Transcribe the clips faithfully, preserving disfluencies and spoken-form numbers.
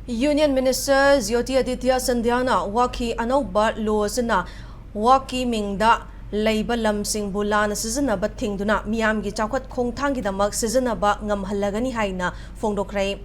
Union Minister Jyotiraditya Scindiaꯅ ꯋꯥꯛꯀꯤ ꯑꯅꯧꯕ ꯂꯣ ꯑꯁꯤꯅ ꯋꯥꯛꯀꯤ ꯃꯤꯡꯗ ꯂꯩꯕ ꯂꯝꯁꯤꯡꯕꯨ ꯂꯥꯟꯅ ꯁꯤꯖꯤꯟꯅꯕ ꯊꯤꯡꯗꯨꯅ ꯃꯤꯌꯥꯝꯒꯤ ꯆꯥꯎꯈꯠ ꯈꯣꯡꯊꯥꯡꯒꯤꯗꯃꯛ ꯁꯤꯖꯤꯟꯅꯕ ꯉꯝꯍꯜꯂꯒꯅꯤ ꯍꯥꯏꯅ ꯐꯣꯡꯗꯣꯛꯈ꯭ꯔꯦ꯫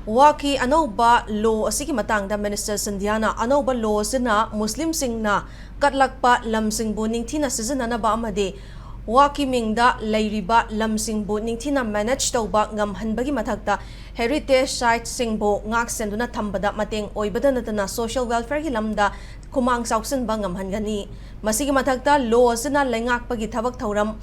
ꯋꯥꯛꯀꯤ ꯑꯅꯧꯕ ꯂꯣ ꯑꯁꯤꯒꯤ ꯃꯇꯥꯡꯗ ꯃꯤꯅꯤꯁꯇꯔ ꯁꯤꯟꯙꯤꯌꯥꯅ, ꯑꯅꯧꯕ ꯂꯣ ꯑꯁꯤꯅ ꯃꯨꯁꯂꯤꯝꯁꯤꯡꯅ ꯀꯠꯂꯛꯄ ꯂꯝꯁꯤꯡꯕꯨ ꯅꯤꯡꯊꯤꯅ ꯁꯤꯖꯤꯟꯅꯅꯕ ꯑꯃꯗꯤ ꯋꯥꯛꯀꯤ ꯃꯤꯡꯗ ꯂꯩꯔꯤꯕ ꯂꯝꯁꯤꯡꯕꯨ ꯅꯤꯡꯊꯤꯅ ꯃꯦꯅꯦꯖ ꯇꯧꯕ ꯉꯝꯍꯟꯕꯒꯤ ꯃꯊꯛꯇ ꯍꯦꯔꯤꯇꯦꯖ ꯁꯥꯏꯠꯁꯤꯡꯕꯨ ꯉꯥꯛ ꯁꯦꯟꯗꯨꯅ ꯊꯝꯕꯗ ꯃꯇꯦꯡ ꯑꯣꯏꯕꯗ ꯅꯠꯇꯅ ꯁꯣꯁꯤꯌꯦꯜ ꯋꯦꯜꯐꯤꯌꯔꯒꯤ ꯂꯝꯗ ꯈꯨꯃꯥꯡ ꯆꯥꯎꯁꯤꯟꯕ ꯉꯝꯍꯟꯒꯅꯤ꯫ ꯃꯁꯤꯒꯤ ꯃꯊꯛꯇ ꯂꯣ ꯑꯁꯤꯅ ꯂꯩꯉꯥꯛꯄꯒꯤ ꯊꯕꯛ ꯊꯧꯔꯝ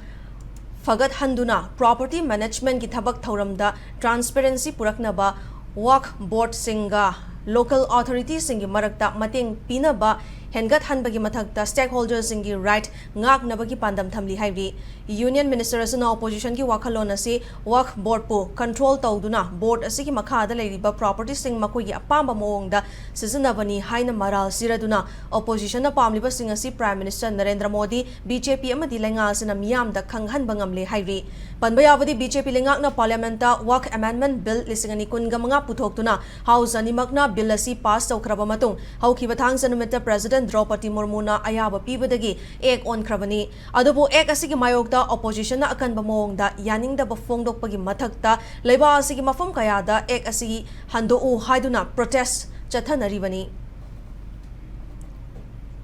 ꯐꯒꯠꯍꯟꯗꯨꯅ ꯄ꯭ꯔꯣꯄꯔꯇꯤ ꯃꯦꯅꯦꯖꯃꯦꯟꯠꯀꯤ ꯊꯕꯛ ꯊꯧꯔꯝꯗ ꯇ꯭ꯔꯥꯟꯁꯄꯦꯔꯦꯟꯁꯤ ꯄꯨꯔꯛꯅꯕ, ꯋꯥꯛꯐ ꯕꯣꯔꯗꯁꯤꯡꯒ ꯂꯣꯀꯦꯜ ꯑꯣꯊꯣꯔꯤꯇꯤꯁꯤꯡꯒꯤ ꯃꯔꯛꯇ ꯃꯇꯦꯡ ꯄꯤꯅꯕ ꯍꯦꯟꯒꯠꯍꯟꯕꯒꯤ ꯃꯊꯛꯇ ꯁ꯭ꯇꯦꯛꯍꯣꯜꯗꯔꯁꯤꯡꯒꯤ ꯔꯥꯏꯠ ꯉꯥꯛꯅꯕꯒꯤ ꯄꯥꯟꯗꯝ ꯊꯝꯂꯤ ꯍꯥꯏꯔꯤ꯫ ꯌꯨꯅꯤꯌꯟ ꯃꯤꯅꯤꯁꯇꯔ ꯑꯁꯤꯅ ꯑꯣꯄꯣꯖꯤꯁꯟꯒꯤ ꯋꯥꯈꯜꯂꯣꯟ ꯑꯁꯤ ꯋꯥꯛꯐ ꯕꯣꯔꯗꯄꯨ ꯀꯟꯇ꯭ꯔꯣꯜ ꯇꯧꯗꯨꯅ ꯕꯣꯔꯗ ꯑꯁꯤꯒꯤ ꯃꯈꯥꯗ ꯂꯩꯔꯤꯕ ꯄ꯭ꯔꯣꯄꯔꯇꯤꯁꯤꯡ ꯃꯈꯣꯏꯒꯤ ꯑꯄꯥꯝꯕ ꯃꯑꯣꯡꯗ ꯁꯤꯖꯤꯟꯅꯕꯅꯤ ꯍꯥꯏꯅ ꯃꯔꯥꯜ ꯁꯤꯔꯗꯨꯅ ꯑꯣꯄꯣꯖꯤꯁꯟꯅ ꯄꯥꯝꯂꯤꯕꯁꯤꯡ ꯑꯁꯤ prime minister Narendra Modi, B J P ꯑꯃꯗꯤ ꯂꯩꯉꯥꯛ ꯑꯁꯤꯅ ꯃꯤꯌꯥꯝꯗ ꯈꯪꯍꯟꯕ ꯉꯝꯂꯦ ꯍꯥꯏꯔꯤ꯫ ꯄꯟꯕ ꯌꯥꯕꯗꯤ, ꯕꯤ ꯖꯦ ꯄꯤ ꯂꯩꯉꯥꯛꯅ ꯄꯥꯔꯂꯤꯌꯥꯃꯦꯟꯠꯇ ꯋꯥꯛꯐ ꯑꯦꯃꯦꯟꯗꯃꯦꯟꯠ ꯕꯤꯜ ꯂꯤꯁꯤꯡ ꯑꯅꯤ ꯀꯨꯟꯒ ꯃꯉꯥ ꯄꯨꯊꯣꯛꯇꯨꯅ ꯍꯥꯎꯁ ꯑꯅꯤꯃꯛꯅ ꯕꯤꯜ ꯑꯁꯤ ꯄꯥꯁ ꯇꯧꯈ꯭ꯔꯕ ꯃꯇꯨꯡ ꯍꯧꯈꯤꯕ ꯊꯥꯡꯖ ꯅꯨꯃꯤꯠꯇ ꯄ꯭ꯔꯦꯁꯤꯗꯦꯟꯠ ꯗ꯭ꯔꯧꯄꯗꯤ ꯃꯨꯔꯃꯨꯅ ꯑꯌꯥꯕ ꯄꯤꯕꯗꯒꯤ ꯑꯦꯛ ꯑꯣꯟꯈ꯭ꯔꯕꯅꯤ꯫ ꯑꯗꯨꯕꯨ ꯑꯦꯛ ꯑꯁꯤꯒꯤ ꯃꯥꯌꯣꯛꯇ ꯑꯣꯄꯣꯖꯤꯁꯟꯅ ꯑꯀꯟꯕ ꯃꯑꯣꯡꯗ ꯌꯥꯅꯤꯡꯗꯕ ꯐꯣꯡꯗꯣꯛꯄꯒꯤ ꯃꯊꯛꯇ ꯂꯩꯕꯥꯛ ꯑꯁꯤꯒꯤ ꯃꯐꯝ ꯀꯌꯥꯗ ꯑꯦꯛ ꯑꯁꯤ ꯍꯟꯗꯣꯛꯎ ꯍꯥꯏꯗꯨꯅ ꯄ꯭ꯔꯣꯇꯦꯁ ꯆꯠꯊꯅꯔꯤꯕꯅꯤ꯫